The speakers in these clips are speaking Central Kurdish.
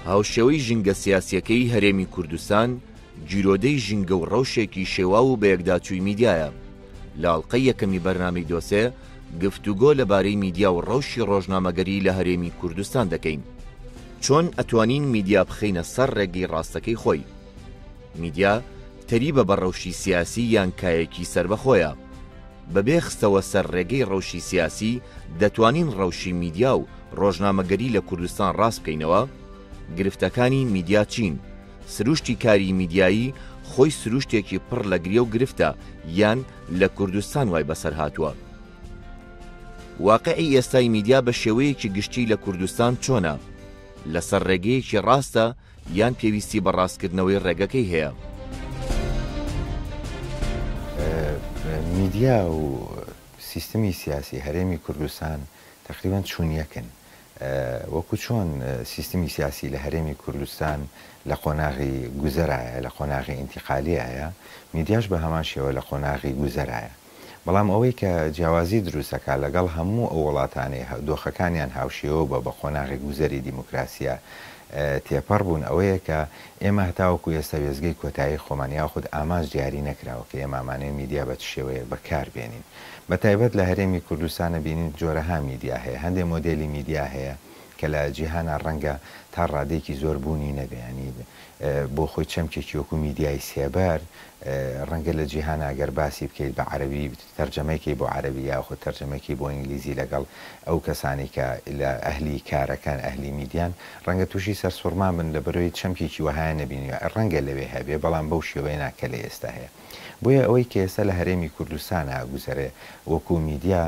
هاوشێوەی ژینگە سیاسییەکەی هەرێمی کوردستان، گیرۆدەی ژینگە و ڕەوشێکی شێواو و بەیەکداچووی میدیایە. لە ئەڵقەی یەکەمی بەرنامەی دۆسێ، گفتوگۆ لەبارەی میدیا و ڕەوشی ڕۆژنامەگەری لە هەرێمی کوردستان دەکەین. چۆن ئەتوانین میدیا بخەینە سەر ڕێگەی ڕاستەکەی خۆی؟ میدیا تەریبە بە ڕەوشی سیاسی یان کایەکی سەربەخۆیە؟ بەبێ خستەوە سەر ڕێگەی ڕەوشی سیاسی دەتوانین ڕەوشی میدیا و ڕۆژنامەگەری لە کوردستان ڕاست بکەینەوە؟ گرفتەکانی میدیا چین؟ سروشتی کاری میدیایی خۆی سروشتێکی پڕ لە گرێ و گرفتە یان لە کوردستان وای بەسەر هاتووە؟ واقعی ئێستای میدیا بە شێوەیەکی گشتی لە کوردستان چۆنە؟ لەسەر ڕێگەیەکی ڕاستە یان پێویستی بە ڕاستکردنەوەی ڕێگەکەی هەیە؟ میدیا و سیستمی سیاسی هەرێمی کوردستان تەقریبەن چوون یەکن. وەکو چۆن سیستمی سیاسی لە هەرێمی کوردستان لە قۆناغی گوزەرایە، لە قۆناغی ئینتیقالیایە، میدیاش بە هەمان شێوە لە قۆناغی گوزەرایە. بەڵام ئەوەی کە جیاوازی دروست دەکات لەگەڵ هەموو ئەو وڵاتانەی دۆخەکانیان هاوشێوە بە بە قۆناغی گوزەری دیموکراسیا تێپەڕ بوون ئەوەیە کە ئێمە هەتاوەکو ئێستا وێستگەی کۆتایی خۆمان یاخود ئامانج دیاری نەکراوە کە ئێمە ئەمانەوێ میدیا بە چ شێوەیەک بەکار بێنین بە تایبەت لە هەرێمی کوردستان ئەبینین جۆرەها میدیا هەیە هەندێ مۆدێلی میدیا هەیە کە لە جیهانا ڕەنگە تا ڕادەیەکی زۆر بوونی نەبێ یانی بۆ خۆی چەمکێکی وەکو میدیای سێبەر ڕەنگە لە جیهانا گەر باسی بکەیت بە عەرەبی تەرجەمەی کەی بۆ عەرەبی یاخود تەرجەمەی کەی بۆ ئینگلیزی لەگەڵ ئەو کەسانەی کە لە ئەهلی کارەکەن ئەهلی میدیان ڕەنگە تووشی سەرسوڕمان بن لەبەرئەوەی چەمکێکی وەهایان نەبینیوە ڕەنگە لەوێ هەبێ بەڵام بەو شێوەیە نا کە لە ئێستا هەیە بۆیە ئەوەی کە ئێستا لە هەرێمی کوردستانا ئەگوزەرێ وەکو میدیا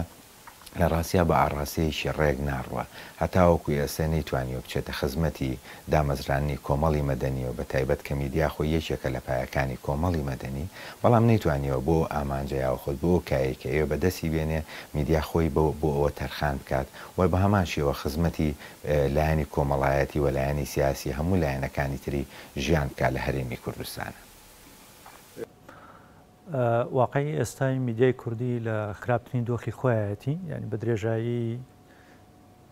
لە ڕاستیا بە ئاڕاستەیەکی ڕێک ناڕوا، هەتاوەکو ئێستە نەیتوانیوە بچێتە خزمەتی دامەزراندنی کۆمەڵی مەدەنیەوە بە تایبەت کە میدیا خۆی یەکێکە لە پایەکانی کۆمەڵی مەدەنی، بەڵام نەیتوانیوە بۆ ئەو ئامانجە یاخود بۆ ئەو کایەی کە ئەیەوێ بەدەستی بێنێ میدیا خۆی بۆ بۆ ئەوە تەرخان بکات و بە هەمان شێوە خزمەتی لایەنی کۆمەڵایەتی و لایەنی سیاسی هەموو لایەنەکانی تری ژیان بکات لە هەرێمی کوردستان. واقعی ئێستای میدیای کوردی لە خراپترین دۆخی خۆیەتی یعنی بە درێژایی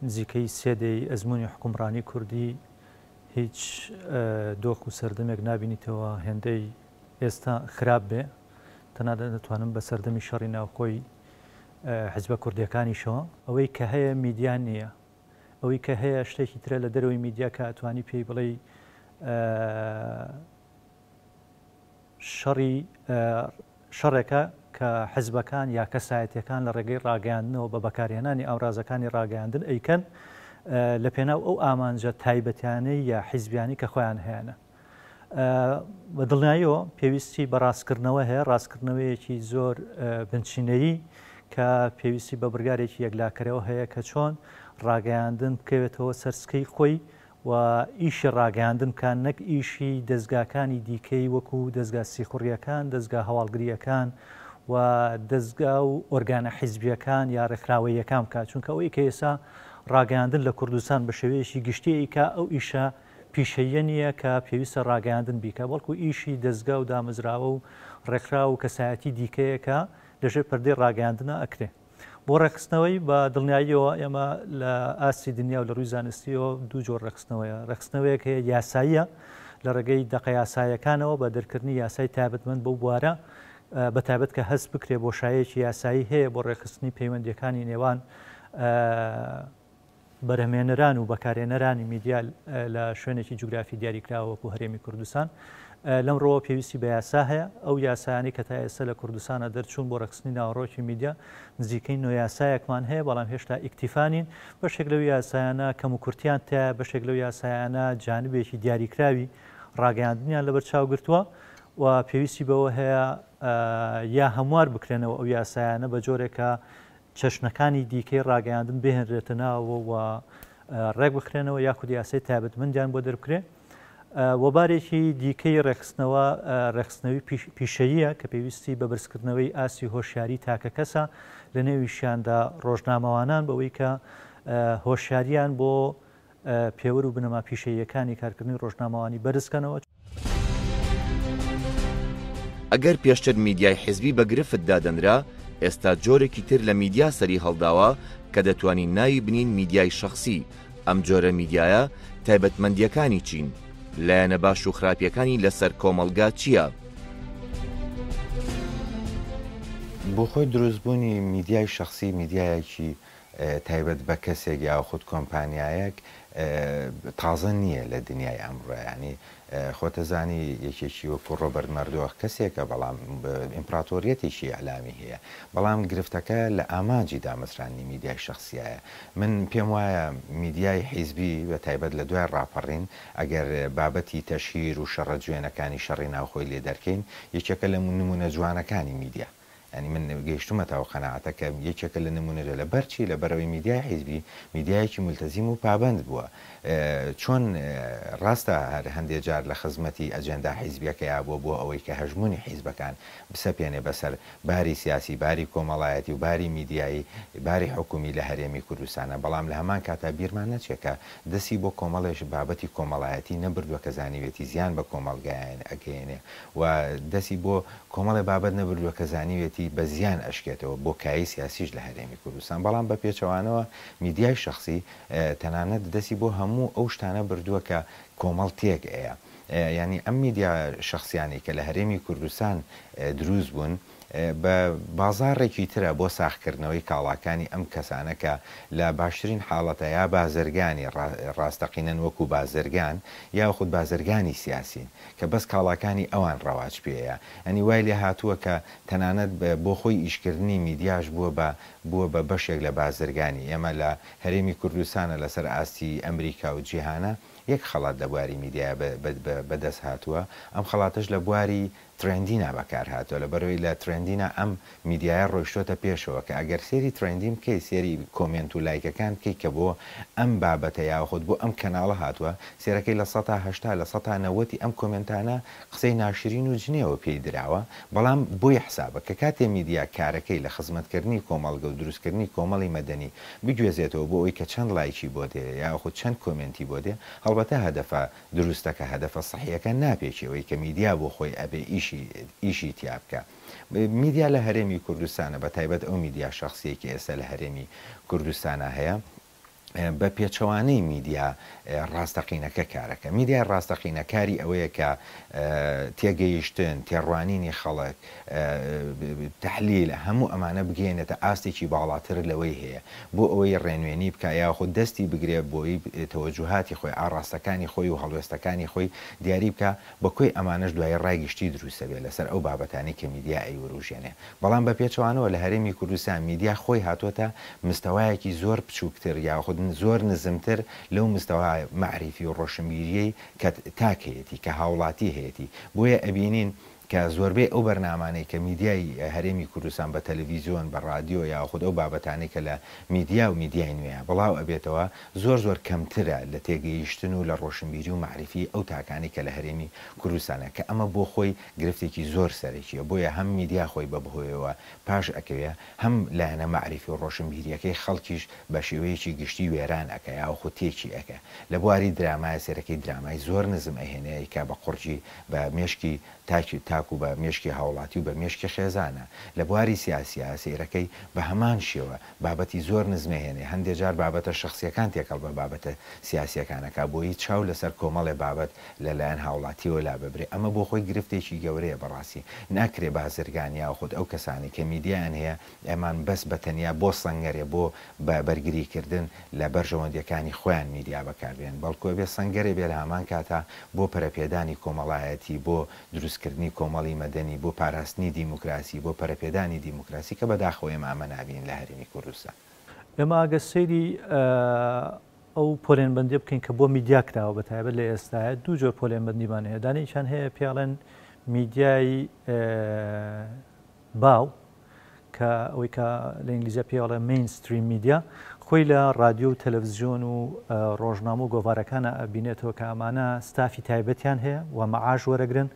نزیکەی سێ دەی ئەزمموی حکومڕانی کوردی هیچ دۆخ و سەردەمێک نبینیتەوە هێندەی ئێستا خراپ بێ تەنانەت دەتوانم بە سەردەمی شەڕی ناوخۆی حزبە کوردیەکانیشەوە ئەوەی کە هەیە میدیا نییە ئەوەی کە هەیە شتێکی ترە لە دەرەوەی میدیا کە ئەتوانی پێی بڵێ شەڕی شەڕێکە کە حزبەکان یا کەسایەتیەکان لە ڕێگەی ڕاگەیاندنەوە بە بەکارهێنانی ئامرازەکانی ڕاگەیاندن ئەیکەن لە پێناو ئەو ئامانجە تایبەتیانەی یا حیزبیانی کە خۆیان هەیەە. بە دڵنیاییەوە پێویستی بە ڕاستکردنەوە هەیە، ڕاستکردنەوەیەکی زۆر بنچینەیی کە پێویستی بە بڕیارێکی یەکلاکەرەوە هەیە کە چۆن ڕاگەیاندن بکەوێتەوە سەر سکەی خۆی و ئیشی ڕاگەیاندن بکات نەک ئیشی دەزگاکانی دیکەی وەکو دەزگا سیخوڕیەکان، دەزگا هەواڵگرییەکان و دەزگا و ئۆرگانە حیزبیەکان یا ڕێکخراوەییەکان بکات، چونکە ئەوەی کە ئێستا ڕاگەیاندن لە کوردستان بە شێوەیەکی گشتی ئەیکا ئەو ئیشە پیشەییە نییە کە پێویستە ڕاگەیاندن بیکا، بەڵکو ئیشی دەزگا و دامەزراوە و ڕێکخراو و کەسایەتی دیکەیە کە لەژێر پەردەی ڕاگەیاندنا ئەکرێ. بۆ ڕێکخستنەوەی بە دڵنیاییەوە ئێمە لە ئاستی دنیا و لە ڕووی زانستیەوە دوو جۆر ڕێکخستنەوەیە، ڕێکخستنەوەیەک هەیە یاساییە لە ڕێگەی دەقە یاسایەکانەوە بە دەرکردنی یاسای تایبەتمەند بەو بوارە بە تایبەت کە هەست بکرێ بۆشایەکی یاسایی هەیە بۆ ڕێکخستنی پەیوەندیەکانی نێوان بەرهەمهێنەران و بەکارهێنەرانی میدیا لە شوێنێکی جوگرافی دیاریکراوە وەکو هەرێمی کوردستان. لەم ڕووەوە پێویستی بە یاسا هەیە. ئەو یاسایانەی کە تا ئێستا لە کوردستانە دەرچوون بۆ ڕێکخستنی ناوەڕۆکی میدیا نزیکەی نۆ یاسایەکمان هەیە، بەڵام هێشتا ئیکتیفا نین. بەشێک لەو یاسایانە کەموکورتیان تیایە، بەشێک لەو یاسایانە جانبێکی دیاریکراوی ڕاگەیاندنیان لەبەرچاو گرتووە و پێویستی بەوە هەیە یا هەموار بکرێنەوە ئەو یاسایانە بە جۆرێک کە چەشنەکانی دیکەی ڕاگەیاندن بهێنرێتە ناوەوە و ڕێک بخرێنەوە یاخود یاسای تایبەتمەندیان بۆ دەربکرێ. وە بارێکی دیکەی ڕێکخستنەوە ڕێکخستنەوەی پیشەییە کە پێویستی بە بەرزکردنەوەی ئاستی هۆشیاری تاکەکەسە لە نێویشیاندا ڕۆژنامەوانان بەوەی کە هۆشیاریان بۆ پێوەر و بنەما پیشەییەکانی کارکردنی ڕۆژنامەوانی بەرزکەنەوە. ئەگەر پێشتر میدیای حیزبی بە گرفت دادەنرا، ئێستا جۆرێکی تر لە میدیا سەری هەڵداوە کە دەتوانین ناوی بنین میدیای شەخسی، ئەم جۆرە میدیایە تایبەتمەندییەکانی چین؟ لایەنە باش و خراپییەکانی لەسەر کۆمەڵگا چییە؟ بۆ خۆی دروستبوونی میدیای شەخسی میدیایەکی تایبەت بە کەسێک یاخود کۆمپانیایەک تازە نییە لە دنیای ئەمڕۆ یانی خۆتەزانی یەکێکی وەکو ڕۆبەرت مەردۆخ کەسێکە بەڵام ئیمپراتۆریەتێکی ئیعلامی هەیە بەڵام گرفتەکە لە ئامانجی دامەزراندنی میدیای شەخسیایە من پێم وایە میدیای حیزبی بە تایبەت لە دوای ڕاپەڕین ئەگەر بابەتی تەشهیر و شەڕە جوێنەکانی شەڕی ناوخۆی لێ دەرکەین یەکێکە لە نمونە جوانەکانی میدیا یانی من گەیشتومەتە ئەو قەناعەتە کە یەکێکە لە نمونە لە بەر چی لە بەرەوەی میدیای حیزبی میدیایەکی مولتەزیم و پابەند بووە چۆن ڕاستە هەر هەندێ جار لە خزمەتی ئەجێندا حیزبیەکەیا بووە بۆ ئەوەی کە هەژموونی حیزبەکان بسەپێنێ بەسەر باری سیاسی باری کۆمەڵایەتی و باری میدیایی باری حکومی لە هەرێمی کوردستانا بەڵام لە هەمان کاتا بیرمان نەچێ کە دەسی بۆ کۆمەڵێ بابەتی کۆمەڵایەتی نەبردووە کە زانیوێتی زیان بە کۆمەڵگایان ئەگەیەنێ و دەسی بۆ کۆمەڵێ بابەت نەبردووە کە زانیوێتی بە زیان ئەشکێتەوە بۆ کایەی سیاسیش لە هەرێمی کوردستان، بەڵام بە پێچەوانەوە میدیای شەخسی تەنانەت دەستی بۆ هەموو ئەو شتانە بردووە کە کۆمەڵ تێک ئەیا. یانی ئەم میدیا شەخسیانەی کە لە هەرێمی کوردستان دروست بوون بە بازاڕێکی ترە بۆ ساغکردنەوەی کاڵاکانی ئەم کەسانە کە لە باشترین حاڵەتا یا بازرگانی ڕاستەقینەن وەکو بازرگان یاخود بازرگانی سیاسین. کە بەس کاڵاکانی ئەوان ڕەواج پێیە یانی وای لێ هاتووە کە تەنانەت بۆ خۆی ئیشکردنی میدیاش بووە بە بووە بە بەشێک لە بازرگانی ئێمە لە هەرێمی کوردستانە لەسەر ئاستی ئەمریکا و جیهانە یەک خەڵات لە بواری میدیایا بە دەست هاتووە ئەم خەڵاتەش لە بواری ترێندینا بەکار هاتووە لەبەرئەوەی لە ترێندینا ئەم میدیایە ڕۆیشتۆتە پێشەوە کە ئەگەر سێری ترێندین بکەی سێری کۆمێنت و لایکەکان بکەی کە بۆ ئەم بابەتە یاخود بۆ ئەم کەناڵە هاتووە سێرەکەی 80% نەوەتی ئەم کۆمێنتانە قسەی ناشرین و جنێوە پێی دراوە بەڵام بۆی حسابە کە کاتێ میدیا کارەکەی لە خزمەتکردنی کۆمەڵگە و دروستکردنی کۆمەڵی مەدەنی بگوێزێتەوە بۆ ئەوەی کە چەند لایکی بۆ دێ یاخود چەند کۆمێنتی بۆ دێ هەڵبەتە هەدەفە دروستەکە هەدەفە سەحیەکە ناپێکێ ئەوەی کە میدیا بۆ خۆی ئەبێ ئیشی ئیشی تیا بکا. میدیا لە هەرێمی کوردستانە بە تایبەت ئەو میدیا شەخسیەی کە ئێستا لە هەرێمی کوردستانا هەیە بە پێچەوانەی میدیا ڕاستەقینەکە کارەکە. میدیای ڕاستەقینە کاری ئەوەیە کە تێگەیشتن، تێڕوانینی خەڵک، تەحلیل، هەموو ئەمانە بگەیەنێتە ئاستێکی باڵاتر لەوەی هەیە بۆ ئەوەی ڕێنوێنی بکا یاخود دەستی بگرێ بۆی تەوەجوهاتی خۆی، ئاڕاستەکانی خۆی و هەڵوێستەکانی خۆی دیاری بکا، بە کۆی ئەمانەش دوایی ڕای گشتی دروست دەبێ لەسەر ئەو بابەتانەی کە میدیا ئەیوروژێنێ. بەڵام بە پێچەوانەوە لە هەرێمی کوردستان میدیا خۆی هاتۆتە مستەوایەکی زۆر بچووکتر یاخود زۆر نزمتر لەو مستەوا مەعریفی و ڕۆشنبیریەی کە تاک هەیەتی، کە هاوڵاتی هەیەتی. بۆیە ئەبینین کە زۆربەی ئەو بەرنامانەی کە میدیای هەرێمی کوردستان بە تەلەڤیزیۆن، بە ڕادیۆ یاخود ئەو بابەتانەی کە لە میدیا و میدیای نوێ بڵاو ئەبێتەوە زۆر زۆر کەمترە لە تێگەیشتن و لە ڕۆشنبیری و مەعریفی ئەو تاکانەی کە لە هەرێمی کوردستانە کە ئەمە بۆ خۆی گرفتێکی زۆر سەرەکیە بۆیە هەم میدیا خۆی بە بهۆیەوە پاش ئەکەوێ هەم لایەنە مەعریفی و ڕۆشنبیریەکەی خەڵکیش بە شێوەیەکی گشتی وێران ئەکا یاخود تێکی ئەکا لە بواری درامایە سەیرەکەی درامای زۆر نزم ئەهێنێ ئەیکا بە قوڕگی بە مێشکی تاکی تاک و بە مێشکی هاوڵاتی و بە مێشکی خێزانە لە بواری سیاسیا سەیرەکەی بە هەمان شێوە بابەتی زۆر نزمەهێنێ هەندێ جار بابەتە شەخسیەکان تێکەڵ بە بابەتە سیاسیەکان ئەکا بۆیی چاو لەسەر کۆمەڵێ بابەت لە لایەن هاوڵاتیەوە لاببرێ ئەمە بۆ خۆی گرفتێکی گەورەیە بەڕاستی ناکرێ بازرگان یاخود ئەو کەسانەی کە میدیایان هەیە ئەمان بەس بە تەنیا بۆ سەنگەرێ بۆ بە بەرگری کردن لە بەرژەوەندیەکانی خۆیان میدیا بەکار بێنن بەڵکو ئەبێ سەنگەرێ بێ لە هەمان کاتا بۆ پەرەپێدانی کۆمەڵایەتی بۆ دروست کردنی کۆمەڵی مەدەنی بۆ پاراستنی دیموکراسی بۆ پەرەپێدانی دیموکراسی کە بەداخەوە ئێمە ئەمە نابینین لە هەرێمی کوردستان. ئێمە ئەگەر سەیری ئەو پۆلێنبەندیە بکەین کە بۆ میدیا کراوە بە تایبەت لە ئێستایا دوو جۆر پۆلێنبەندیمان هەیە دانێکیان هەیە پێڵێن میدیای باو کە ئەوەی کە لە ئینگلیزیە پێی ئەڵێ mainstream media خۆی لە ڕادیۆ و تەلەڤزیۆن و ڕۆژنامە و گۆڤارەکانە ئەبینێتەوە کە ئەمانە ستافی تایبەتیان هەیە و مەعاش وەرەگرن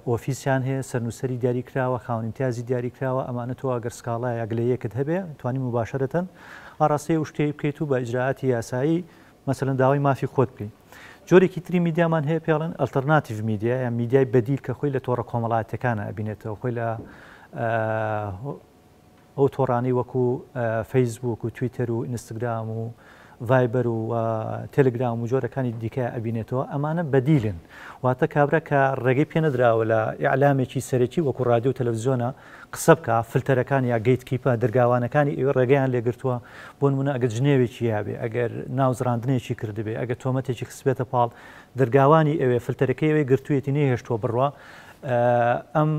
ئۆفیسیان هەیە سەرنووسەری دیاری کراوە خاوەن ئیمتیازی دیاری کراوە ئەمانە تۆ ئەگەر سکاڵا یا گلەیەکت هەبێ توانی موباشەرەتەن ئاڕاستەی ئەو شتەی بکەیت و بە ئیجرائاتی یاسایی مەسەلەن داوای مافی خۆت بکەی. جۆرێکی تری میدیامان هەیە پێڵێن alternative media یان میدیای بەدیل کە خۆی لە تۆڕە کۆمەڵایەتیەکانە ئەبینێتەوە خۆی لە ئەو تۆڕانەی وەکو فەیسبوک و تویتەر و ئینستاگرام و ڤایبەر و تێلگرام و جۆرەکانی دیکە ئەبینێتەوە، ئەمانە بەدیلن. واتە کابرا کە ڕێگەی پێ نەدراوە لە ئیعلامێکی سەرەکی وەکو ڕادیۆ و تەلەفزیۆنە قسە بکا، فلتەرەکان یا gatekeeper دەرگاوانەکانی ئەوێ ڕێگەیان لێ گرتووە، بۆ نموونە ئەگەر جنێوێکی یابێ، ئەگەر ناوزڕاندنێکی کردبێ، ئەگەر تۆمەتێکی خستبێتە پاڵ، دەرگاوانی ئەوێ فلتەرەکەی ئەوێ گرتوویەتی نەیهێشتووە بڕوا. ئەم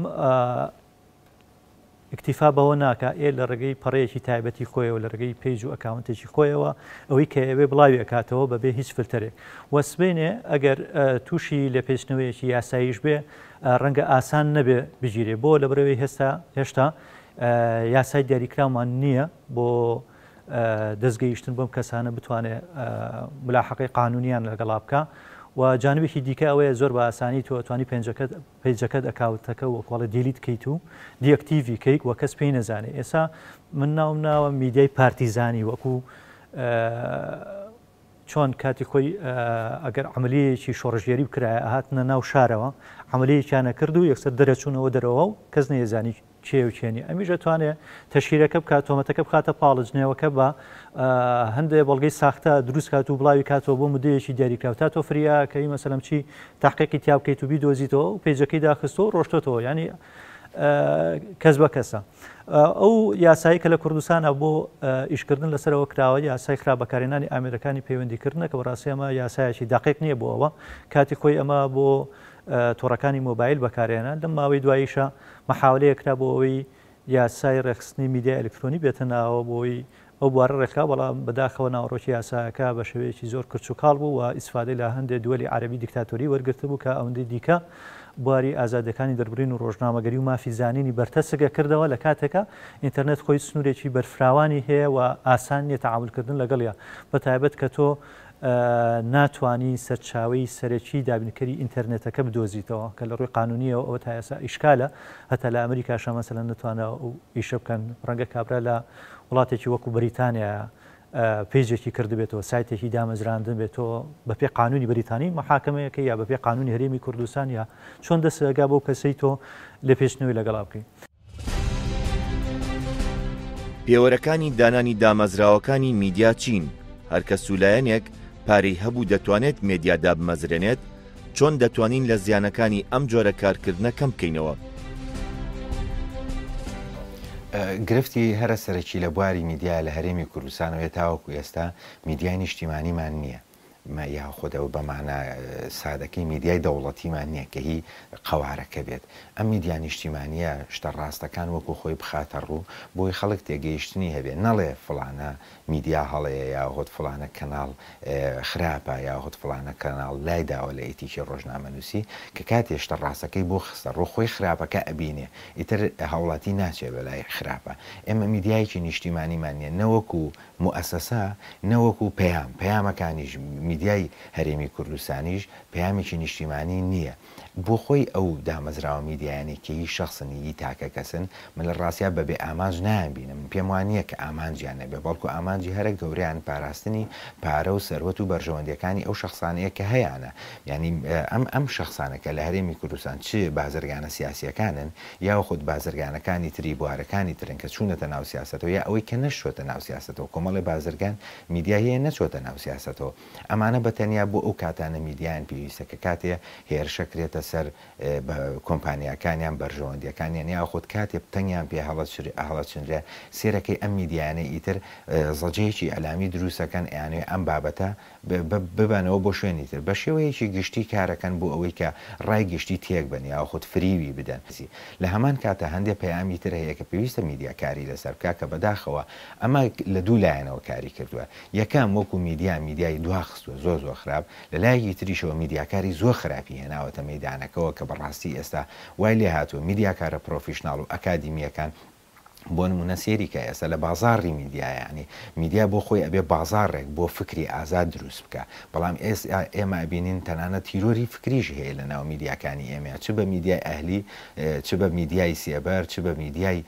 ئیکتیفا بەوە ناکا ئێ لە ڕێگەی پەڕەیەکی تایبەتی خۆیەوە لە ڕێگەی page و account ێکی خۆیەوە ئەوەی کە ئەوێ بڵاوی ئەکاتەوە بەبێ هیچ فلتەرێک و سبەینێ ئەگەر تووشی لێپێچنەوەیەکی یاساییش بێ ڕەنگە ئاسان نەبێ بگیرێ بۆ لەبەرئەوەی هێستا هێشتا یاسای دیاریکراومان نییە بۆ دەستگەیشتن بەم کەسانە بتوانێ ملاحەقەی قانونیان لەگەڵا بکا و جانبێکی دیکە ئەوەیە زۆر بە ئاسانی تۆ ئەتوانی پێنجەکەت پەیجەکەت ئەکاونتەکە وەکوڵێ delete کەیت و deactive ی کەیت و کەس پێی نەزانێ ئێسا من ناوم ناوە میدیای پارتیزانی وەکو چۆن کاتی خۆی ئەگەر عملیەیەکی شۆڕشگێری بکرایە ئەهاتنە ناو شارەوە عملیەیەکیانە کرد و یەکسەر دەرەچوونەوە دەرەوە و کەس نەیەزانی کێ و کێ نیە ئەمیش ئەتوانێ تەشهیرەکە بکات تۆمەتەکە بخاتە پاڵ جنێوەکە بە هەندێ بەڵگەی ساختە دروست کات و بڵاوی کاتەوە بۆ مدەیەکی دیاریکراو تا تۆ فریا کەی مەسەلەن چی تحقیقی تیا بکەیت و بیدۆزیتەوە و page ەکەی داخستەوە و ڕۆشتۆتەوە یعنی کەس بە کەسە ئەو یاسایی کە لە کوردستانە بۆ ئیشکردن لەسەرەوە کراوە یاسای خراپ بەکارهێنانی ئامێرەکانی پەیوەندیکردنە کە بەڕاستی ئەمە یاسایەکی دقیق نییە بۆ ئەوە کاتی خۆی ئەمە بۆ تۆڕەکانی مۆبایل بەکارهێنا، لەم ماوەی دواییشا مەحاولەیەک کرا بۆ ئەوەی یاسای ڕێکخستنی میدیای ئەلکترۆنی بێتە ناوەوە بۆ ئەوەی ئەو بوارە ڕێکخرا، بەڵام بەداخەوە ناوەڕۆکی یاساکە بە شێوەیەکی زۆر کرچ و کاڵ بوو و ئیسفادەی لە هەندێ دووەلی عەرەبی دیکتاتۆری وەرگرتبوو کە ئەوەندەی دیکە بواری ئازادیەکانی دەربڕین و ڕۆژنامەگەری و مافی زانینی بەرتەسک ئەکردەوە لە کاتێکا ئینتەرنێت خۆی سنوورێکی بەرفراوانی هەیە و ئاسان نییە تەعامولکردن لەگەڵیا بەتایبەت کە تۆ ناتوانی سەرچاوەی سەرەکی دابینکەری ئینتەرنێتەکە بدۆزیتەوە کە لە ڕووی قانونیەوە ئەوە تا ئێستا ئیشکالە هەتا لە ئەمریکاشا مەسەلەن نەتوانراوە ئەو ئیشە بکەن ڕەنگە کابرا لە وڵاتێکی وەکو بەریتانیا page ێکی کردبێتەوە سایتێکی دامەزراندن بێتەوە بەپێ قانونی بەریتانی محاکمەیەکە یا بەپێ قانونی هەرێمی کوردستان یا چۆن دەستگا بەو کەسەی تۆ لێپێچنەوەی لەگەڵا بکەی. پێوەرەکانی دانانی دامەزراوەکانی میدیا چین؟ هەر کەس و لایەنێک پارەی هەبوو دەتوانێت مێدیا دابمەزرێنێت؟ چۆن دەتوانین لە زیانەکانی ئەم جۆرە کارکردنە کەم بکەینەوە؟ گرفتی هەرە سەرەکی لە بواری میدیا لە هەرێمی کوردستانەوەیە تاوەکو ئێستا میدیای نیشتیمانیمان نییە. یاخود ئەو بە مانا سادەکەی میدیای دەوڵەتیمان نییە کە هی قەوارەکە بێت. ئەم میدیا نیشتیمانییە شتە ڕاستەکان وەکو خۆی بخاتە ڕوو بۆی خەڵک تێگەیشتنی هەبێ نەڵێ فڵانە میدیا هەڵەیە یاخود فڵانە کەناڵ خراپە یاخود فڵانە کەناڵ لای داوە لە ئیتیکی ڕۆژنامەنووسی کە کاتێ شتە ڕاستەکەی بۆ خستە ڕوو خۆی خراپەکە ئەبینێ ئیتر هاوڵاتی ناچێ بەلای خراپە. ئێمە میدیایەکی نیشتیمانیمان نییە نە وەکو موئەسەسە نە وەکو پەیام، پەیامەکانیش میدیای هەرێمی کوردستانیش پەیامێکی نیشتیمانی نییە. بۆ خۆی ئەو دامەزراوە میدیایانەی کە هی شەخسن هی تاکە کەسن، من لە ڕاستیا بە بێ ئامانج نایانبینم، من پێم وا نییە کە ئامانجیان نەبێ، بەڵکو ئامانجی هەرە گەورەیان پاراستنی پارە و سەروەت و بەرژەوەندییەکانی ئەو شەخسانەیە کە هەیانە. یانی ئەم ئەم شەخسانە کە لە هەرێمی کوردستان چ بازرگانە سیاسییەکانن، یاخود بازرگانەکانی تری بوارەکانی ترن کە چوونەتە ناو سیاسەتەوە یا ئەوەی کە نەشچۆتە ناو سیاسەتەوە کۆمەڵێ بازرگان میدیای هەیە نەچۆتە ناو سیاسەتەوە ئەمانە بە تەنیا بۆ ئەو کاتانە میدیایان پێویستە کە کاتێ هێرشەکرێتە سەر کۆمپانیاکانیان بەرژەوەندیەکانیان یاخود کاتێ تەنگیان پێ هەڵەچنرێ سێرەکەی ئەم میدیایانە ئیتر زەجەیەکی ئیعلامی دروستەکەن ئەیانەوێ ئەم بابەتە ببەنەوە بۆ شوێنی تر. بە شێوەیەکی گشتی کارەکەن بۆ ئەوەی کە ڕای گشتی تێک بەن یاخود فریوی بدەن. لە هەمان کاتا هەندێ پەیامی تر هەیە کە پێویستە میدیا کاری لەسەر بکا کە بەداخەوە ئەمە لە دوو لایەنەوە کاری کردووە. یەکەم وەکو میدیا میدیای دواخستووە زۆر زۆر خراپ، لە لایەکی تریشەوە میدیاکاری زۆر خراپی هێناوەتە مەیدانەکەوە کە بەڕاستی ئێستا وای لێهاتووە میدیاکارە professional و ئەکادیمییەکان بۆ نمونە سەیری کە ئێستا لە بازاڕی میدیایە یانی میدیا بۆ خۆی ئەبێ بازاڕێک بۆ فکری ئازاد دروست بکا بەڵام ئێستا ئێمە ئەبینین تەنانەت تیرۆری فکریش هەیە لە ناو میدیاکانی ئێمە چ بە میدیای ئەهلی چ بە میدیای سێبەر چ بە میدیای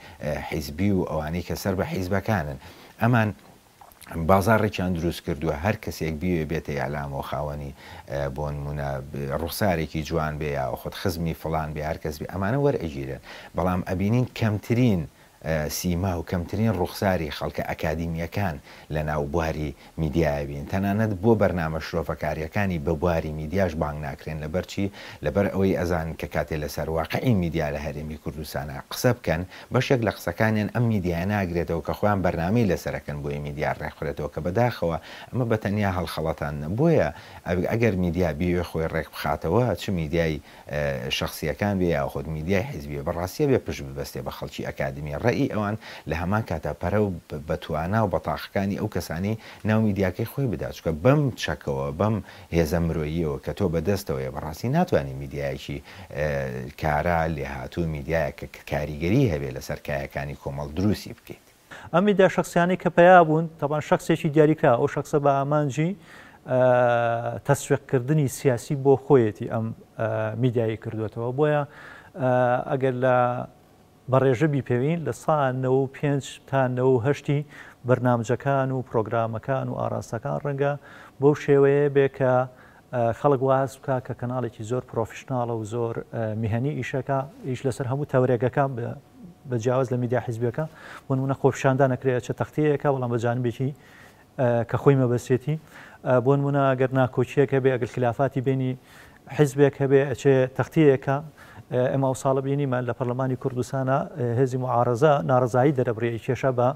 حیزبی و ئەوانەی کە سەر بە حیزبەکانن ئەمان بازاڕێکیان دروست کردووە هەر کەسێک بیوێ بێتە ئیعلامەوە خاوەنی بۆنمونە ڕوخسارێکی جوان بێ یا خود خزمی فڵان بێ هەر کەس بێ ئەمانە وەرئەگیرێن بەڵام ئەبینین کەمترین. سیما و کەمترین ڕوخساری خەڵکە ئەکادیمییەکان لە ناو بواری میدیایا بین تەنانەت بۆ بەرنامە شرۆڤەکارییەکانی بە بواری میدیاش بانگ ناکرێن لەبەر چی؟ لەبەر ئەوەی ئەزانن کە کاتێ لەسەر واقعی میدیا لە هەرێمی کوردستانا قسە بکەن بەشێک لە قسەکانیان ئەم میدیایە ناگرێتەوە کە خۆیان بەرنامەی لەسەر ئەکەن بۆیە میدیا ڕێکخرێتەوە کە بەداخەوە ئەمە بە تەنیا هەڵخەڵەتاندنە بۆیە ئەگەر میدیا بیەوێ خۆی ڕێک بخاتەوە چ میدیای شەخسییەکان بێ یاخود میدیای حیزبی بێ، بەڕاستی ئەبێ پشت ببەستێ بە خەڵکی ئەکادمی ڕەئی ئەوان، لە هەمان کاتا پەرە بە توانا و بە تاقەکانی ئەو کەسانەی ناو میدیاکەی خۆی بدا، چونکە بەم چەکەوە، بەم هێزە مرۆییەوە کە تۆ بە دەستەوەیە بەڕاستی ناتوانی میدیایەکی کارا، لێهاتوو، میدیایەک کە کاریگەری هەبێ لەسەر کایەکانی کۆمەڵ دروستی بکەیت. ئەم میدیا شەخسیانەی کە پەیا بوون تەبان شەخسێکی دیاریکرا ئەو شەخسە بە ئامانجی تەسویقکردنی سیاسی بۆ خۆیەتی ئەم میدیایی کردوێتەوە بۆیە ئەگەر لە بەڕێژە بیپێوین لە سا 95 تا 98 بەرنامجەکان و پرۆگرامەکان و ئاراستەکان ڕەنگە بەو شێوەیە بێ کە خەڵک وا هەست بکا کە کەناڵێکی زۆر پرۆفیشناڵە و زۆر میهەنی ئیشەکە ئیش لەسەر هەموو تەورێگەکە بە جیاواز لە میدیا حیزبیەکە بۆ نمونە خۆپیشاندان ئەکرێ ئەچێ تەختەیەکە بەڵام بە جانبێکی کە خۆی مەبەستێتی بۆ نمونە ئەگەر ناکۆکیەک هەبێ ئەگەر خلافاتی بینی حیزبێک هەبێ ئەچێ تەختەیەکە ئێمە ئەو ساڵە بینیمان لە پەرلەمانی کوردستانە هێزی معارەزە ناڕەزایی دەرەبڕی کێشە بە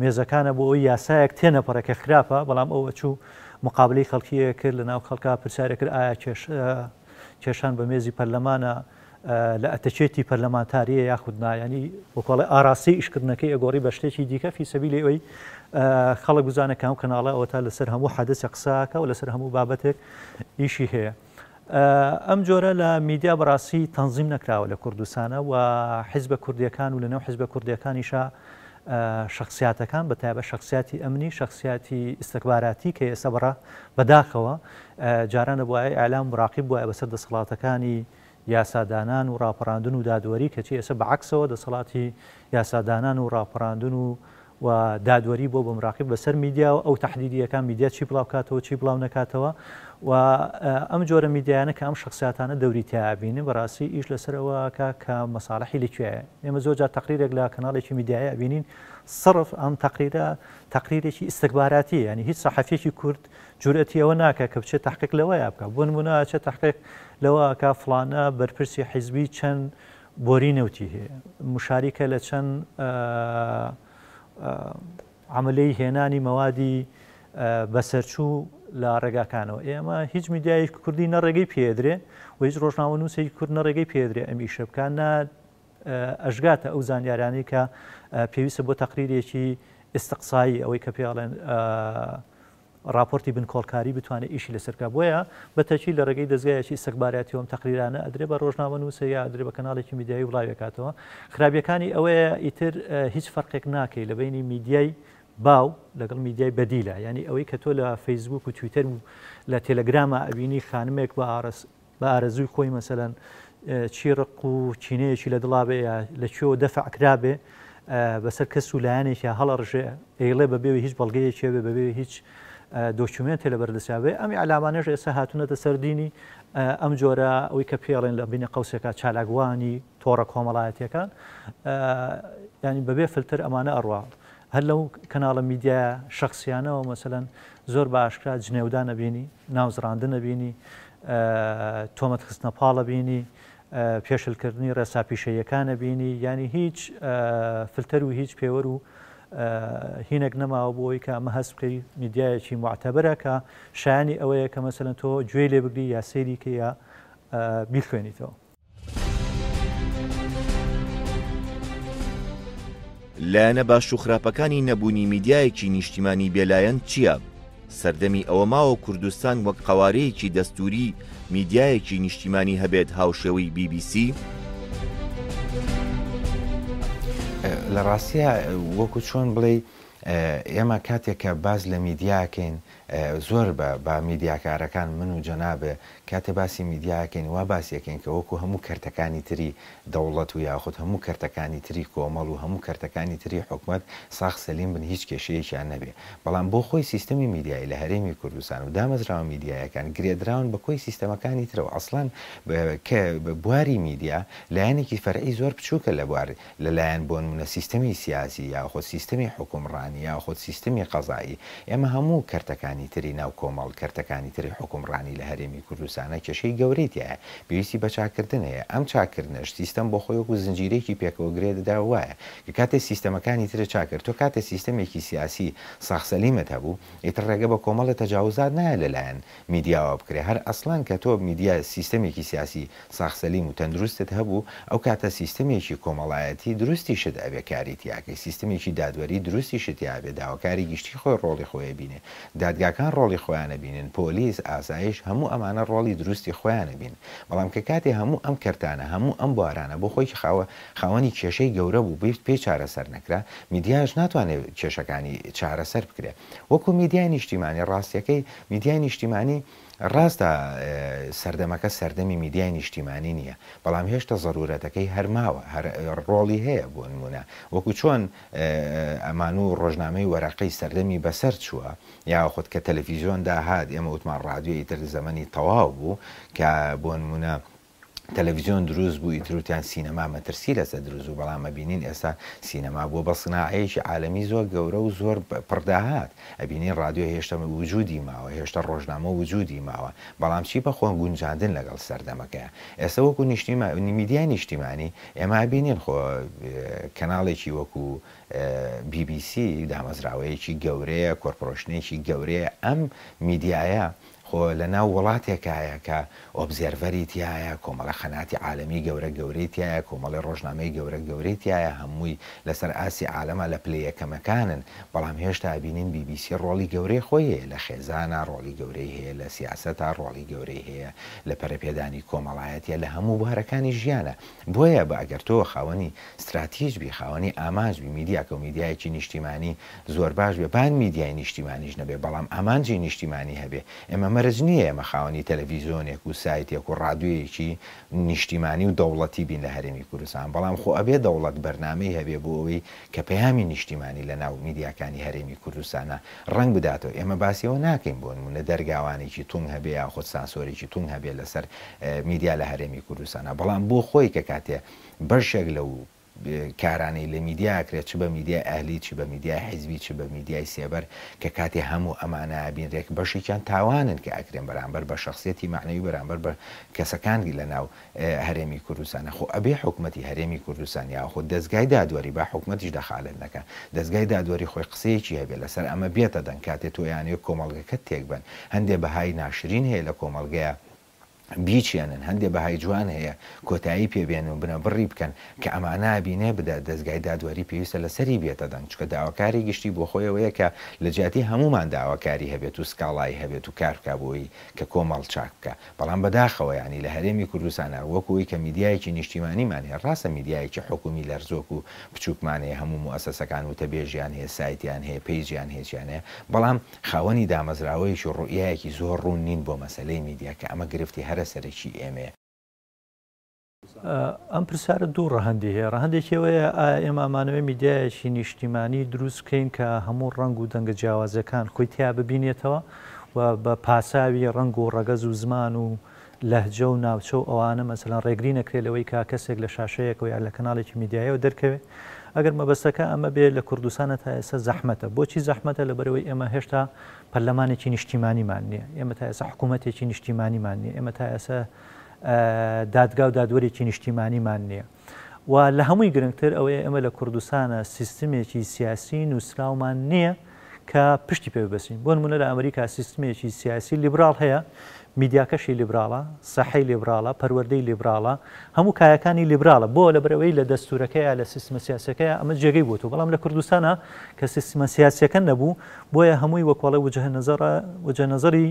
مێزەکانە بۆ ئەوەی یاسایەک تێنەپەڕێ کە خراپە بەڵام ئەو ئەچوو مقابلەی خەڵکی ئەکرد لە ناو خەڵکا پرسیاری ئەکرد ئایا کێشان بە مێزی پەرلەمانە لە ئەتەکێتی پەرلەمانتاریە یاخود نا ینی وەکۆڵێ ئاراستەی ئیشکردنەکەی ئەگۆڕی بە شتێکی دیکە فی سەبیلی ئەوەی خەڵک بزانە کام کەناڵە ئەوەتا لەسەر هەموو حەدەسە قساکە و لەسەر هەموو بابەتێک ئیشی هەیە. ئەم جۆرە لە میدیا بەڕاستی تەنزیم نەکراوە لە کوردستانە و حیزبە کوردیەکان و لەنێو حیزبە کوردیەکانیشا شخصیاتەکان بە تایبەت شخصیاتی ئەمنی شخصیاتی ئیستخباراتی کە ئێستا بەڕا بەداخەوە جاران دەبوایە ئیعلام مراقیب بوایە بەسەر دەسەڵاتەکانی یاسادانان و ڕاپەڕاندن و دادوەری کەچی ئێستا بەعەکسەوە دەسەڵاتی یاسادانان و ڕاپەڕاندن و و دادوەری بۆ بە مراقیب بەسەر میدیا و ئەو تەحدیدیەکان میدیا چی بڵاو کاتەوە چی بڵاو نەکاتەوە و ئەم جۆرە میدیایانە کە ئەم شخصیاتانە دەوری تیا بینن بەڕاستی ئیش لەسەر ئەوە ئەکا کە مەساڵحی لە کوێیە ئێمە زۆر جار تەقریرێک لە کەناڵێکی میدیایی ئەبینین سڕف ئەم تەقریرە تەقریرێکی ئیستخباراتیە یعنی هیچ سەحەفیەکی کورد جورئەتی ئەوە ناکە کە بچێت تحقیق لەوەیا بکە بۆ نمونە ئەچێت تحقیق لەوە ئەکا فڵانە بەرپرسی حیزبی چەند بۆری نەوتی هەیە، مشاریکە لە چەند عەمەلەی هێنانی مەوادی بەسەرچوو لە ڕێگاکانەوە. ئێمە هیچ میدیایەکی کوردی نە ڕێگەی پێدرێ و هیچ ڕۆژنامەنووسێکی کورد نە ڕێگەی پێدرێ ئەم ئیشە بکات، نە ئەشگاتە ئەو زانیارانەی کە پێویستە بۆ تەقریرێکی ئیستقسایی ئەوەی کە پێڵێن ڕاپۆرتی بنکۆڵکاری بتوانێت ئیشی لەسەر بکات بۆیە بە تەکی لە ڕێگەی دەزگایەکی ئیستخباراتیەوە ئەم تەقریرانە ئەدرێ بە ڕۆژنامەنووسە یا ئەدرێ بە کەناڵێکی میدیایی بڵاوی ئەکاتەوە خراپیەکانی ئەوەیە ئیتر هیچ فەرقێک ناکەی لە بەینی میدیای باو لەگەڵ میدیای بەدیلە یعنی ئەوەی کە تۆ لە فەیسبوک و تویتەر و لە تێلەگراما ئەبینی خانمێک بە ئارەس بە ئارەزووی خۆی مەسەلەن چی ڕق و کینەیەکی لە دڵا بێ یا لە کوێوە دەفع کرابێ بەسەر کەس و لایەنێکیا هەڵەڕژێ ئەیڵێ بە بێ هیچ بەڵگەیەکی بێ بەبێ هیچ دۆکیومێنتێ لە بەردەستیا بێ ئەم ئیعلامانەش ئێستا هاتوونەتە سەر دینی ئەم جۆرە ئەوەی کە پێڵێن لە بینە قەوسێکا چالاکوانی تۆڕە کۆمەڵایەتیەکان ینی بەبێ فلتەر ئەمانە ئەڕوا هەر لەو کەناڵە میدیایە شەخسیانەوە مەسەلەن زۆر بە ئاشکرا جنێودان ئەبینی، ناوزڕاندن ئەبینی، تۆمەت خستنە پاڵ ئەبینی، پێشلکردنی ڕێسا پیشەییەکان ئەبینی، یانی هیچ فلتەر و هیچ پێوەر و هینێک نەماوە بۆ ئەوەی کە ئەمە هەست بکەی میدیایەکی موعتەبەرە کە شایانی ئەوەیە کە مەسەلەن تۆ گوێی لێ بگری یا سەیری کەی یا بیخوێنیتەوە. لایەنە باش و خراپەکانی نەبوونی میدیایەکی نیشتیمانی بێلایەن چییە؟ سەردەمی ئەوە ماوە کوردستان وەک قەوارەیەکی دەستووری میدیایەکی نیشتیمانی هەبێت هاوشێوەی بی بی سی؟ لە ڕاستیا وەکو چۆن بڵێی ئێمە کاتێک کە باس لە میدیا ئەکەین. زۆر بە با میدیاکارەکان من و جەنابێ کاتێ باسی میدیا ئەکەین وا باسی ئەکەین کە وەکو هەموو کەرتەکانی تری دەوڵەت و یاخود هەموو کەرتەکانی تری کۆمەڵ و هەموو کەرتەکانی تری حکومەت ساغ سەلیم بن هیچ کێشەیەکیان نەبێ بەڵام بۆ خۆی سیستەمی میدیایی لە هەرێمی کوردستان و دامەزراوە میدیایەکان گرێدراون بە کۆی سیستەمەکانی ترەوە ئەسڵەن کە بواری میدیا لایەنێکی فەرعی زۆر بچووکە لە بوار لە لایەن بۆنمونە سیستەمی سیاسی یاخود سیستەمی حوکمڕانی یاخود سیستەمی قەزایی ئێمە هەموو کەرتەکانی تری ناو کۆمەڵ کەرتەکانی تری حوکمڕانی لە هەرێمی کوردستانا کێشەی گەورەی تیایە پێویستی بە چاککردن هەیە ئەم چاککردنەش سیستەم بۆ خۆی وەکو زنجیرەیەکی پێکەوە گرێ دەدراو وایە کە کاتێ سیستەمەکانی ترت چاک کرد تۆ کاتێ سیستەمێکی سیاسی ساغ سەلیمت هەبوو ئیتر ڕێگە بە کۆمەڵێ تەجاوزات نایە لە لایەن میدیاوە بکرێ هەر ئەسڵەن کە تۆ میدیا سیستەمێکی سیاسی ساغ سەلیم و تەندروستت هەبوو ئەو کاتە سیستەمێکی کۆمەڵایەتی دروستیشت ئەبێ کاری تیاکەی سیستمێکی دادوەری دروستیشت تیا ئەبێ داواکاری گشتی خۆی ڕۆڵی خۆی ئەبینێ دادگاکان ڕۆڵی خۆیان ئەبینن پۆلیس ئاسایش هەموو ئەمانە ڕۆڵی دروستی خۆیان ئەبینن بەڵام کە کاتێ هەموو ئەم کەرتانە هەموو ئەم بوارانە بۆ خۆی خاوە خاوەنی کێشەی گەورە بوو بی پێی چارەسەر نەکرا میدیاش ناتوانێ کێشەکانی چارەسەر بکرێ وەکو میدیای نیشتیمانی ڕاستیەکەی میدیای نیشتیمانی ڕاستە سەردەمەکە سەردەمی میدیای نیشتیمانی نییە، بەڵام هێشتا زەرورەتەکەی هەر ماوە، هەر ڕۆڵی هەیە، بۆ نموونە وەکو چۆن ئەمان و ڕۆژنامەی وەرەقی سەردەمی بەسەر چووە، یاخود کە تەلەفیزیۆن داهات ئێمە وتمان ڕادیۆ ئیتر زەمەنی تەواو بوو، کە بۆ نموونە تەلەفزیۆن دروست بوو ئیتر وتیان سینەما مەترسی لەسەر دروست بوو، بەڵام ئەبینین ئێستا سینەما بووە بە سناعەیەکی عالەمی زۆر گەورە و زۆر پڕ داهات، ئەبینین ڕادیۆ هێشتا وجودی ماوە، هێشتا ڕۆژنامە وجودی ماوە، بەڵام چی بە خۆ گونجاندن لەگەڵ سەردەمەکەیە. ئێستا وەکو نیشتیما میدیای نیشتیمانی ئێمە ئەبینین خۆ کەناڵێکی وەکو بی بی سی دامەزراوەیەکی گەورەیە، کۆرپۆرەشنێکی گەورەیە، ئەم میدیایە خۆ لە ناو وڵاتێکایە کە ئۆبزێرڤەری تیایە، کۆمەڵە قەناتی عالەمی گەورە گەورەی تیایە، کۆمەڵی ڕۆژنامەی گەورە گەورەی تیایە، هەمووی لەسەر ئاستی عالەما لە پلە یەکەمەکانن، بەڵام هێشتا ئەبینین بی بی سی ڕۆڵی گەورەی خۆی هەیە لە خێزانا، ڕۆڵی گەورەی هەیە لە سیاسەتا، ڕۆڵی گەورەی هەیە لە پەرەپێدانی کۆمەڵایەتیا، لە هەموو بوارەکانی ژیانا. بۆیە بە ئەگەر تۆ خاوەنی ستراتیج بی، خاوەنی ئامانج بی، میدیاکە و میدیایەکی نیشتیمانی زۆر باش بێ، با میدیای نیشتیمانیش نەبێ، بەڵام ئامانجی نیشتیمانی هەبێ، ئێمە مەرج نییە ئێمە خاوەنی تەلەڤیزۆنێک و سایتێک و ڕادیۆیەکی نیشتیمانی و دەوڵەتی بین لە هەرێمی کوردستان، بەڵام خۆ ئەبێ دەوڵەت بەرنامەی هەبێ بۆ ئەوەی کە پەیامی نیشتیمانی لە ناو میدیاکانی هەرێمی کوردستانا ڕەنگ بداتەوە، ئێمە باسی ئەوە ناکەین بۆ نموونە دەرگاوانێکی تونگ هەبێ یاخود سانسۆرێکی تونگ هەبێ لەسەر میدیا لە هەرێمی کوردستانا، بەڵام بۆ خۆی کە کاتێ بەشێک لەو کارانەی لە میدیا ئەکرێت چ بە میدیای ئەهلی چ بە میدیای حیزبی چ بە میدیای سێبەر کە کاتێ هەموو ئەمانە ئەبینرێ کە بەشێکیان تاوانن کە ئەکرێن بەرامبەر بە شەخسیەتی مەعنەوی بەرامبەر بە کەسەکان لە ناو هەرێمی کوردستانە خۆ ئەبێ حکومەتی هەرێمی کوردستان یاخود دەزگای دادوەری با حکومەتیش دەخالەت نەکا دەزگای دادوەری خۆی قسەیەکی هەبێ لەسەر ئەمە بێتە دەنگ کاتێ تۆ یانەوێ کۆمەڵگەکەت تێک بەن هەندێ بەهای ناشرین هەیە لە کۆمەڵگەیا بیچێنن، هەندێ بەهای جوان هەیە کۆتایی پێ بێنن و بنەبڕی بکەن، کە ئەمانە ئەبینێ بدە، دەزگای دادوەری پێویستە لەسەری بێتە دەنگ، چونکە داواکاری گشتی بۆ خۆی ئەوەیە کە لە جیاتی هەموومان داواکاری هەبێت و سکاڵای هەبێت و کار بکا بۆی کە کۆمەڵ چاک بکا، بەڵام بەداخەوە یانی لە هەرێمی کوردستانا وەکو ئەوەی کە میدیایەکی نیشتیمانیمان هەیە، ڕاستە میدیایەکی حکومی لەرزۆک و بچوکمان هەیە، هەموو موئەسەسەکان وتەبێژیان هەیە، سایتیان هەیە، پەیجیان هەیە، چیان هەیە، بەڵام خاوەنی دامەزراوەیەکی و ڕوئیایەکی زۆر ڕوون نین بۆ مەسەلەی میدیا کە ئەمە گرفتی هەرە سەرەکی ئێمەیە. ئەم پرسیارە دوو ڕەهەندی هەیە، ڕەهەندێکی ئەوەیە ئایا ئێمە ئەمانەوێ میدیایەکی نیشتیمانی دروست بکەین کە هەموو ڕەنگ و دەنگە جیاوازەکان خۆی تیا ببینێتەوە و بە پاساوی ڕەنگ و ڕەگەز و زمان و لەهجە و ناوچە و ئەوانە مەسەلەن ڕێگری نەکرێت لەوەی کە کەسێک لە شاشەیەکەوە یان لە کەناڵێکی میدیایەوە دەرکەوێت ئەگەر مەبەستەکە ئەمە بێ لە کوردستانە تا ئێستا زەحمەتە بۆچی زەحمەتە لەبەرەوەی ئێمە هێشتا پەرلەمانێکی نیشتیمانیمان نییە ئێمە تا ئێستا حکوومەتێکی نیشتیمانیمان نییە ئێمە تا ئێستا دادگا و دادوەرێکی نیشتیمانیمان نییە و لە هەمووی گرنگتر ئەوەیە ئێمە لە کوردستانە سیستمێکی سیاسی نووسراومان نییە کە پشتی پێ ببەستین. بۆ نموونە لە ئەمریکا سیستمێکی سیاسی لیبراڵ هەیە، میدیاکەشی لیبراڵە، سەحەی لیبراڵە، پەروەردەی لیبراڵە، هەموو کایەکانی لیبراڵە. بۆ؟ لەبەرئەوەی لە دەستوورەکەیا، لە سیستمە سیاسیەکەیا ئەمە جێگەی بۆتەوە. بەڵام لە کوردستانا کە سیستمە سیاسیەکە نەبوو، بۆیە هەمووی وەکۆڵێ وجهە نەزەڕە، وجهە نەزەری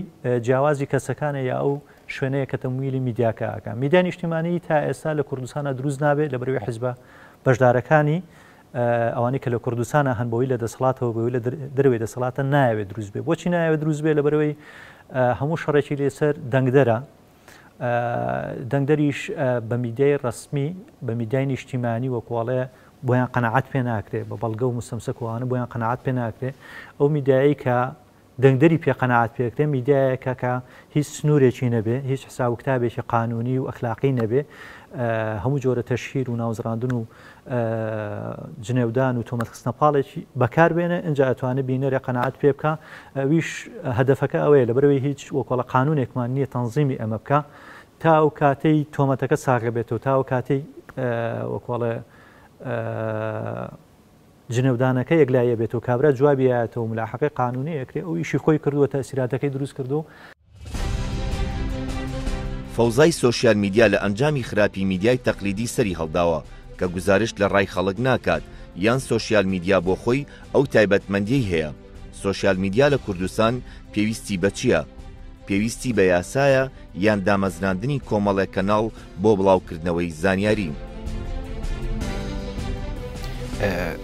جیاوازی کەسەکانە یا ئەو شوێنەیە کە تەمویلی میدیاکە ئەکا. میدیای نیشتیمانی تا ئێستا لە کوردستانا دروست نابێت لەبەرئەوەی حیزبە بەشدارەکانی ئەوانەی کە لە کوردستانا هەن بەوەی لە دەسەڵاتەوە بەوەی لە دەرەوەی دەسەڵاتە نایەوێت دروست بێ. بۆچی نایەوێت دروست بێ؟ لەبەرئەوەی هەموو شەڕێکی لەسەر دەنگدەرە، دەنگدەریش بە میدیای ڕەسمی بە میدیای نیشتیمانی وەکوڵێ بۆیان قەنەعەت پێ ناکرێ بە بەڵگە و مستەمسەک و ئەوانە بۆیان قەنەعەت پێ ناکرێ. ئەو میدیایەی کە دەنگدەری پێ قەناعەت پێکرێ میدیایەکە کە هیچ سنوورێکی نەبێ، هیچ حساب و کتابێکی قانوونی و ئەخلاقی نەبێ، هەموو جۆرە تەشهیر و ناوزڕاندن و جنێودان و تۆمەت خستنە پاڵێکی بەکار بێنێ، ئینجا ئەتوانێ بینەرێ قەناعەت پێ بکا. ئەویش هەدەفەکە ئەوەیە، لەبەرئەوەی هیچ وەکۆڵە قانوونێکمان نییە تەنزیمی ئەمە بکا تا ئەو کاتەی تۆمەتەکە ساغ بێتەوە، تا ئەو کاتەی وەکۆڵێ جنێودانەکە یەکلاییە بێتەوە کابرا جوابی یایەتەوە ملاحەقەی قانونی ئەکرێ ئەو ئیشی خۆی کردووە تەئسیراتەکەی دروست کردووە. فەوزای سۆشیال میدیا لە ئەنجامی خراپی میدیای تەقلیدی سەری هەڵداوە کە گوزارشت لە ڕای خەڵک ناکات یان سۆشیال میدیا بۆ خۆی ئەو تایبەتمەندیەی هەیە سۆشیال میدیا لە کوردستان پێویستی بە چیە؟ پێویستی بە یاسایە یان دامەزراندنی کۆمەڵێک کەناڵ بۆ بڵاوکردنەوەی زانیاری؟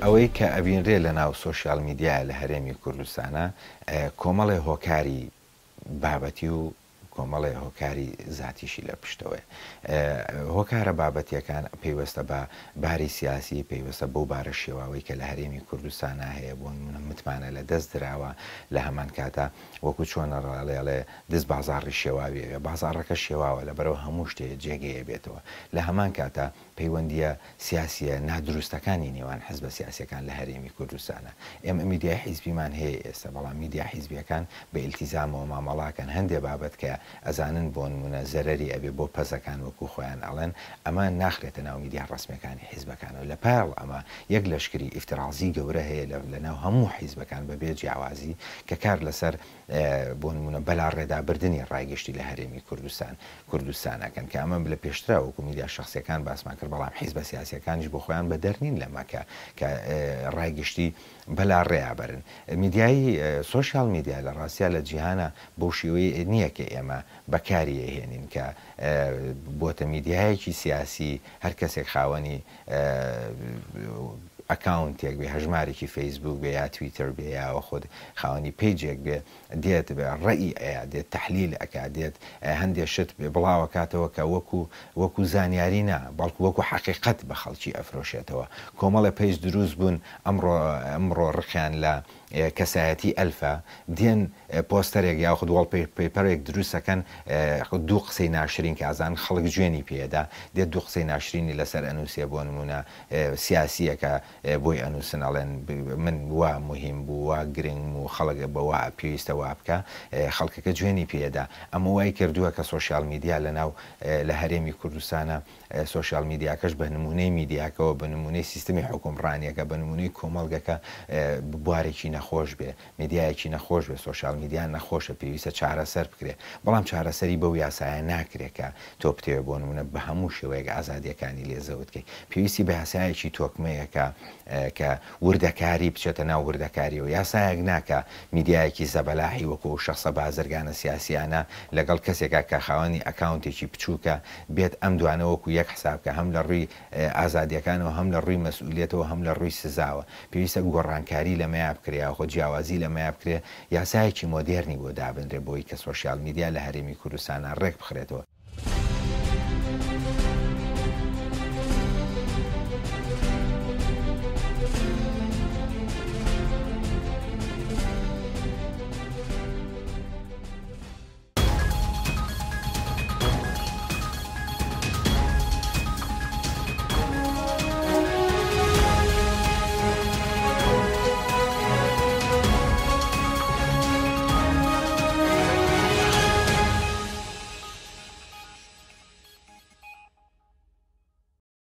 ئەوەی کە ئەبینرێ لە ناو سۆشیال میدیایە لە هەرێمی کوردستانا کۆمەڵێ هۆکاری بابەتی و کۆمەڵێ هۆکاری زاتیشی لە پشتەوەیە. هۆکارە بابەتیەکان پەیوەستە بە باری سیاسی، پەیوەستە بەو بارە شێواوەی کە لە هەرێمی کوردستانا هەیە، بۆ نمونە متمانە لە دەست دراوە، لە هەمان کاتا وەکو چۆن ئەڵێ ئەڵێ دز بازاڕی شێواوی ئەوێ، بازاڕەکە شێواوە لەبەرئەوە هەموو شتێ جێگەی ئەبێتەوە. لە هەمان کاتا پەیوەندییە سیاسییە نادروستەکانی نێوان حزبە سیاسییەکان لە هەرێمی کوردستانە. ئێمە میدیای حیزبیمان هەیە ئێستا، بەڵام میدیا حیزبییەکان بە ئیلتیزامەوە مامەڵەکەن، هەندێ بابەت کە ئەزانن بۆنمونە زەرەری ئەبێ بۆ پەزەکان وەکو خۆیان ئەڵێن، ئەمە ناخرێتە ناو میدیا ڕەسمییەکانی حیزبەکانەوە. لە پایەڵ ئەمە یەک لەشکری ئیفترازی گەورە هەیە لە ناو هەموو حیزبەکان بە بێ جیاوازی کە کار لەسەر بۆ نموونە بەلاڕێدا بردنی ڕای گشتی لە هەرێمی کوردستان کوردستان ئەکەن کە ئەمە لە پێشترا وەکو میدیا شەخسیەکان باسمان کرد بەڵام حیزبە سیاسیەکانیش بۆ خۆیان بەدەر نین لەمە کە کە ڕای گشتی بەلاڕێیا بەرن میدیایی سۆشیال میدیا لە ڕاستیا لە جیهانا بەو شێوەیە نییە کە ئێمە بەکاری ئەهێنین کە بۆتە میدیایەکی سیاسی هەر کەسێک خاوەنی ئەکاونتێک بێ هەژمارێکی فەیسبوک بێ یا تویتەر بێ یا خود خاوەنی پەیجێک بێ دێت ڕەئی ئەیا دێت تەحلیل ئەکا دێت هەندێ شت بڵاوەکاتەوە کە وەکو وەکو زانیاری نا بەڵکو وەکو حەقیقەت بە خەڵکی ئەفرۆشێتەوە کۆمەڵێ پەیج دروست بوون ئەمڕۆ ئەمڕۆ ڕقیان لە کەسایەتی ئەلفە دێن پۆستەرێک یاخود وۆڵ پەیپەرێک دروست ئەکەن دوو قسەی ناشرین کە ئەزانن خەڵک جوێنی پێ ئەدا دێت دوو قسەی ناشرینی لەسەر ئەنووسێ بۆ نموونە سیاسییەکە بۆی ئەنووسن ئەڵێن من وا موهیم بوو وا گرنگم و خەڵک بە وا پێویستە وا بکا خەڵکەکە جوێنی پێ ئەدا ئەمە وای کردووە کە سۆشیال میدیا لەناو لە هەرێمی کوردستانا سۆشیال میدیاکەش بە نموونەی میدیاکەوە، بە نموونەی سیستمی حوکمڕانییەکە، بە نموونەی کۆمەڵگەکە بوارێکی نەخۆش بێ، میدیایەکی نەخۆش بێ، سۆشیال میدیا نەخۆشە، پێویستە چارەسەر بکرێ، بەڵام چارەسەری بەو یاسایە ناکرێ کە تۆ بتەوێ بۆ نموونە بە هەموو شێوەیەک ئازادییەکانی لێ زەوت کەی. پێویستی بە یاسایەکی تۆکمەیە کە کە وردەکاری بچێتە ناو وردەکارییەوە. یاسایەک نا کە میدیایەکی زەبەلاحی وەکو ئەو شەخسە بازرگانە سیاسییانە لەگەڵ کەسێکا کە خاوەنی ئەکاونتێکی بچووکە بێت ئەم دوانە وەکو یەک حساب بکا هەم لە ڕووی ئازادیەکانەوە هەم لە ڕووی مەسئولیەتەوە هەم لە ڕووی سزاوە پێویستە گۆڕانکاری لەمەیا بکرێ یاخۆ جیاوازی لەمەیا بکرێ یاسایەکی مۆدێرنی بۆ دابنرێ بۆی کە سۆشیال میدیا لە هەرێمی کوردستانا ڕێک بخرێتەوە.